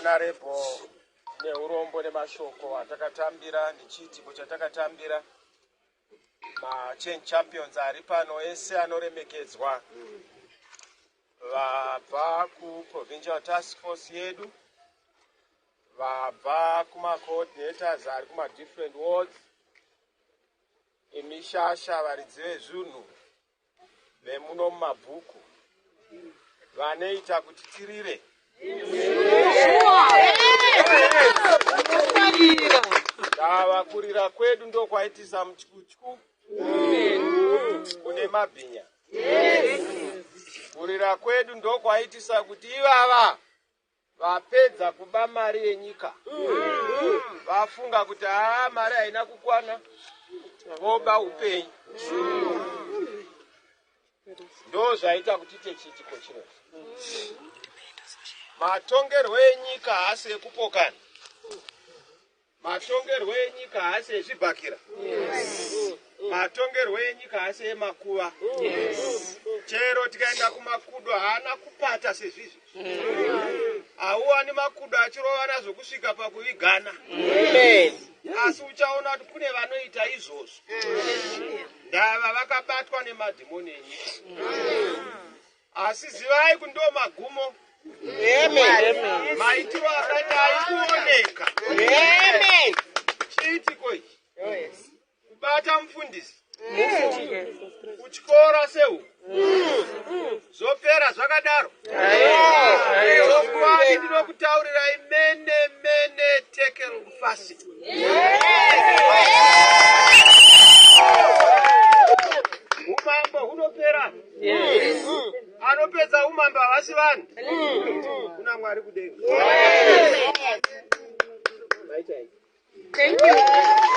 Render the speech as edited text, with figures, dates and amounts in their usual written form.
Honorable, neurombo nemashoko atakatambira nechiitiko chatakatambira. Machange champions ari pano ese anoremekedzwa, vabva kuprovincial task force yedu, vabva kumacoordinators ari kumadifferent wards, imishasha, varidzi vezvinhu vemuno mumabhuku vanoita kuti tirire. Ndava kurira kwedu ndokwaitisa mutyutyu kune mabhinya. Kurira kwedu ndokwaitisa kuti ivava vapedza kuba mari yenyika vafunga kuti haa, mari haina kukwana, voba upenyu. Ndo zvaita kuti ite chiitiko chino. Matongerwo enyika haasi ekupokana, matongerwo enyika haasi ezvibhakira, matongerwo enyika haasi emakuva. Chero tikaenda kumakudo, haana kupata sezvizvi. Hauwani makudo achirovana zvokusvika pakuvigana, asi uchaona kuti kune vanoita izvozvo. Ndava vakabatwa nemadhimoni enyika. Asi zivai kuti ndo magumo maitiro akadai kuoneka. Chiitiko ichi, kubata mufundisi, kutyora sehuku, zvopera zvakadaro. Chokwadi ndinokutaurirai, mene mene tekel upharsin. Umambo hunopera. Anopedza umambo havasi vanhu, kuna Mwari kudenga. Thank you.